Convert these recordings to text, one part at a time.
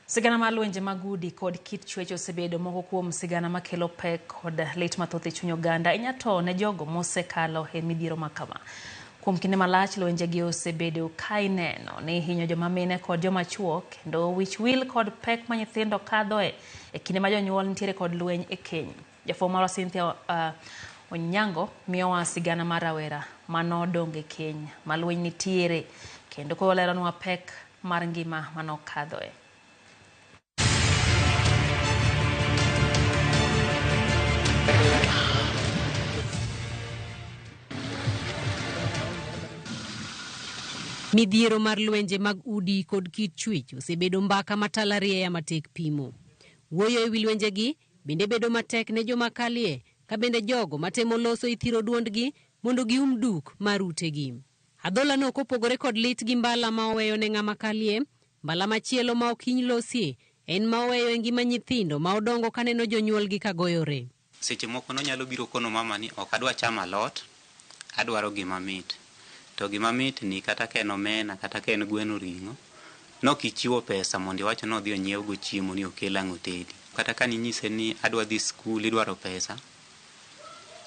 Sigana mar lwenje mag udi kod kit chwech osebedo moko kuom sigana makelo pek kod lit mathoth e chuny oganda. Inya to ne jogo mosekalo e midhiero ma kama. Kuom kinde malach, lwenjegi osebedo ka ineno ni hinyo joma mine kod joma chuo kendo wich wil kod pek ma nyithindo kadhoe e kinde ma jonyuol nitiere kod lweny e keny. Jafwambo marwa Cynthia Onyango miyowa sigana mar rawera manodongo e keny ma lweny nitiere kendo koro leronwa pek mar ngima manokadhoe. Midhiero mar lwenje mag udi kod kit chwech osebedo mbaka matalariea matek pimo. Wuoyo e wi lwenjegi bende bedo matek ne joma kalie ka bende jogo matemo loso ithiro duondgi mondo gium duk mar utegi. Adholano kopogore kod lit gi mbala ma oweyo ne ng'ama kalie, mbala machielo ma ok hiny losie en ma oweyo e ngima nyithindo ma odongo kaneno jonyuolgi ka goyore. Seche moko nonyalo biro kono mama ni ok adwa chamo alot, adwaro gima mit. To gima mit ni kata ka en omena kata ka en gweno ring'o, nok ichiwo pesa mondo iwach ni odhi onyiewgo chiemo ni okel ang' otedi. Kata ka ninyise ni adwa dhi skul idwaro pesa,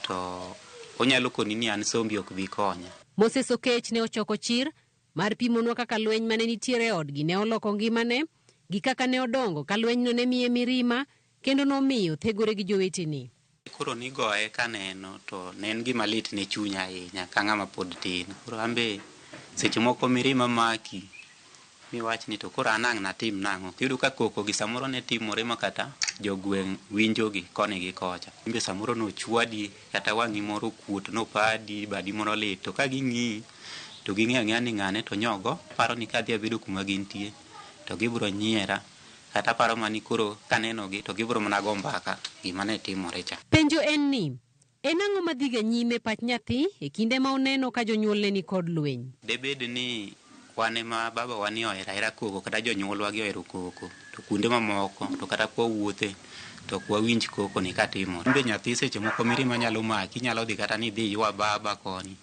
to onyalo koni ni an sombi ok bi konya. Moses Okech ne ochoko chir mar pimonwa kaka lweny mane nitiere e odgi ne oloko ngimane, gi kaka ne odongo ka lwenyno ne miye mirima kendo nomiyo thegore gi jowetene. Koro nigoye kaneno to ne en gima lit ne chunya ahinya ka ng'ama pod tin. Koro an be seche moko mirima maki miwach ni to koro an ang' natim nang'o. Iyudo ka koko gi samoro ne timore ma kata jogweng' winjogi koni gi kocha. In be samoro nochwadi kata wang'i moro okuot nopadi, badi moro lit. To ka ging'iyi to ging'eyo ang'eya ni ng'ane to nyogo paro ni kadhi abedo kuma gintie to gibiro nyiera. Kata aparo mana ni koro kanenogi to gibiro mana go mbaka gima ne timore cha. Penjo en ni, en ang'o madhiga nyime e pach nyathi e kinde ma oneno ka jonyuolne ni kod lweny? Debed ni wan ema babawa ni ohero ahera koko kata jonyuolwa gi ohero koko to kuonde mamoko to kata kwa wuothe to ok wawinj koko ni katimore. In be nyathi seche moko mirima nyalo maki inyalo dhi kata ni idhi iywa baba koni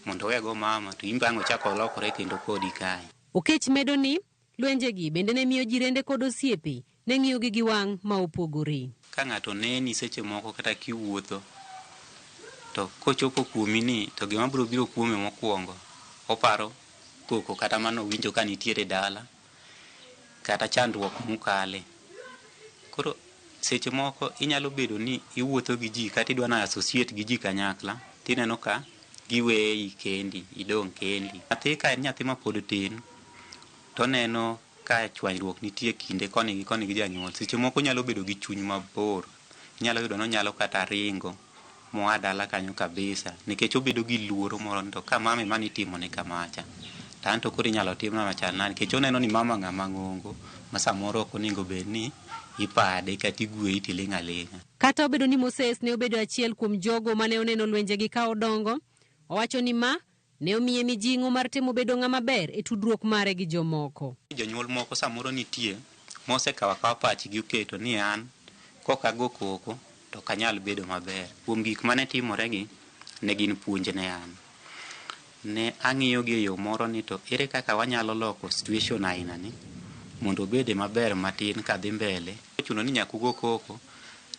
mondo owe go mama to in be ang' ochak olokore kendo kodi kae. Okech medo ni, Lwenjegi bende ne miyo jirende kod osiepe ne ng'iyogi gi wang' ma opogore. Ka ng'ato neni seche moko kata kiwuotho, to kochopo kuomi ni to gima biro biro kuome mokuongo, oparo koko kata mane owinjo ka nitiere dala, kata chandruok mukale. Koro seche moko inyalo bedo ni iwuotho gi ji kata idwa ni associate gi ji kanyakla, tineno ka giweyi kendi, idong' kendi. Nyathi ka en nyathi mapod tin, to oneno ka chwanyruok nitie kinde koni gi koni gi janyuol, seche moko onyalo bedo gi chuny mabor. Inyalo yudo ni onyalo kata ringo moa dala kanyo kabisa nikech obedo gi luoro moro ni to ka mama ema nitimone kamacha, to an to koro inyalo timna machal nade nikech oneno ni mama ng'ama ng'ongo ma samoro ok onego bed ni ipade kata igweyi tiling' aling'a. Kata obedo ni Moses ne obedo achiel kuom jogo mane oneno lwenjegi ka odongo, owacho ni ma Ne omiye mijing'o mar temo bedo ng'ama ber e tudruok mare gi jomoko. Jonyuol moko samoro nitie mosekawo akawa pachgi oketo ni an kok ago koko to ok anyal bedo maber. Kuom gik mane timoregi, ne gin puonj ne an. Ne ang'iyogi e yo moro ni to ere kaka wanyalo loko situation ainani mondo obede maber matin kadhi mbele. Ochuno ni nyaka ugo koko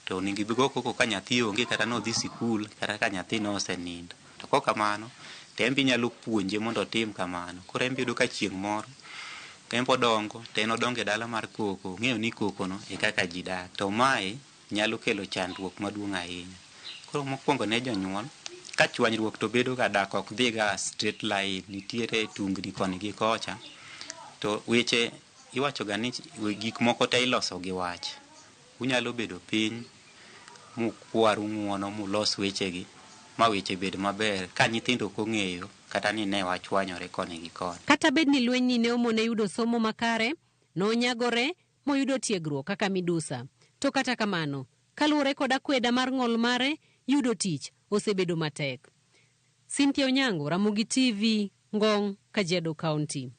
to onego igo koko ka nyathi onge kata nodhi sikul kata ka nyathi nosenindo. To kok kamano, to en be inyalo puonje mondo otim kamano. Koro en be iyudo ka chieng' moro, en be odongo, to en odongo e dala mar koko, ong'eyo ni koko no e kaka ji dak. To mae nyalo kelo chandruok maduong' ahinya. Koro mokwongo ne jonyuol, ka chwanyruok to bedo ga dak ok dhi ga straight line, nitiere tungni koni gi kocha. To weche iwacho ga ni gik moko te iloso gi wach. Unyalo bedo piny mukwaru ng'uono mulos wechegi ma weche bed maber ka nyithindo ok ong'eyo kata ni ne wachwanyore koni gi koni. Kata bed ni lwenyni ne omone yudo somo makare, nonyagore moyudo tiegruok kaka midusa. To kata kamano, kaluwore kod akweda mar ng'ol mare, yudo tich osebedo matek. Cynthia Onyango, Ramogi TV, Ngong, Kajiado County.